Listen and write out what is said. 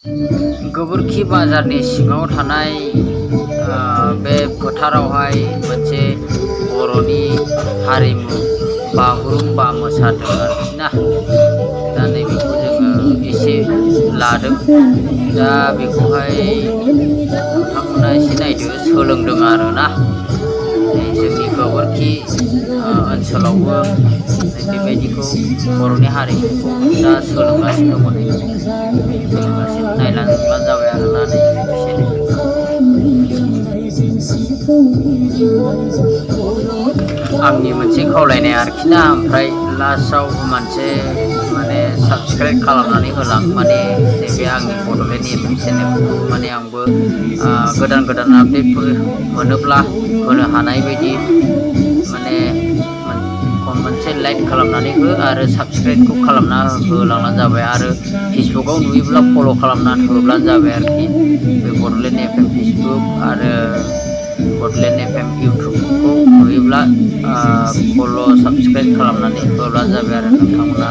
गोबोरखि बाजारनि सिङाव थानाय बे फोथारावहाय मोनसे बर'नि हारिमु बागुरुम्बा मोसादों आरोखि ना। दा नैबेखौ जोङो एसे लादों। दा बेखौहाय नोंथांमोना एसे नायदो, सोलोंदों आरोना। जोंनि गोबोरखि ओनसोलावबो बेबायदिखौ बर'नि हारिमुखौ दा सोलोंगासिनो दङ। सोलोंगासिनो नायलांब्लानो जाबाय आरोना नै बिसोरो। आंनि मोनसे खावलायनाय आरोखि ना। ओमफ्राय लास्टआव मोनसे माने साबस्क्राइब खालामनानै होलां, माने नैबे आंनि बड'लेण्ड एफ एम चेनेलखौ माने आंबो गोदान गोदान आपडेटफोर मोनोब्ला होनो हानाय बायदि माने मोनसे लाइक खालामनानै हो आरो साबस्क्राइबखौ खालामना होलांबानो जाबाय। आरो फेसबुकाव नुयोब्ला फल' खालामनानै होब्लानो जाबाय आरोखि। बे बड'लेण्ड एफ एम फेसबुक आरो बड'लेण्ड एफ एम इउटुबखौ नुयोब्ला फल' साबस्क्राइब खालामनानै होब्लानो जाबाय आरो नोंथांमोना।